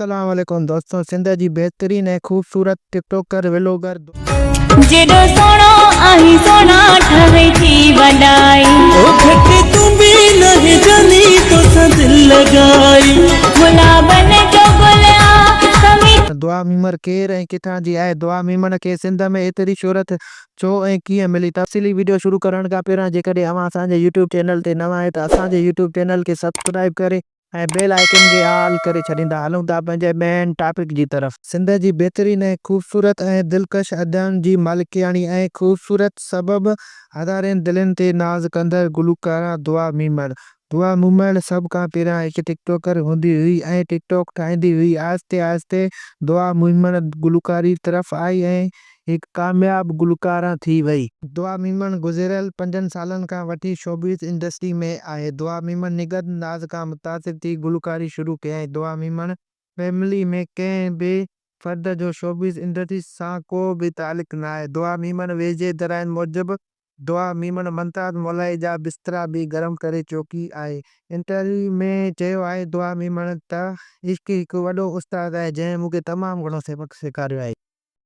السلام عليڪم دوستو سنڌ جي بهترين ۽ خوبصورت ٽڪ ٽاڪر ولوگر. جيڏو سهڻو آهين سهڻا ٺهي ٿي وڏائي. او گهٽ تون به ناهي جاني توسان دل لڳائي. گلابن جو گل آ سمي. دعا ميمڻ ڪير ۽ ڪٿان جي آهي؟ دعا ميمڻ کي سنڌ ۾ ايتري شهرت ڇو ۽ ڪيئن ملي؟ تفصيلي وڊيو شروع ڪرڻ کان پهريان جيڪڏهن اوهان اسان جي يوٽيوب چينل تي نوان آهيو ته اسان جي يوٽيوب چينل کي سبسڪرائيب ڪري ۽ بيل آئيڪن کي آل ڪري ڇڏيندا. هلون ٿا پنهنجي مين ٽاپڪ جي طرف. سنڌ جي بهترين ۽ خوبصورت ۽ دلڪش ادائن جي مالڪياڻي ۽ خوبصورت سبب هزارين دلين تي ناز ڪندڙ گلوڪارا دعا ميمڻ. دعا ميمڻ سڀ کان پهريان هڪ ٽڪ ٽاڪر هوندي هئي ۽ ٽڪ ٽاڪ ٺاهيندي هئي. آهستي آهستي دعا ميمڻ گلوڪاري طرف آئي ۽ هڪ ڪامياب گلوڪاره ٿي وئي. دعا ميمڻ گذريل پنجن سالن کان وٺي شوبز انڊسٽري ۾ آهي. دعا ميمڻ نگهت ناز کان متاثر ٿي گلوڪاري شروع ڪيائين. دعا ميمڻ فيملي ۾ ڪنهن به فرد جو شوبز انڊسٽري سان ڪو به تعلق ناهي. دعا ميمڻ ويجهي ذرائعن موجب دعا ميمڻ ممتاز مولائي جا بسترا به گرم ڪري چڪي آهي. انٽرويو ۾ چيو آهي دعا ميمڻ ته عشق هڪ وڏو استاد آهي جنهن مون کي تمام گهڻو سبق سيکاريو آهي.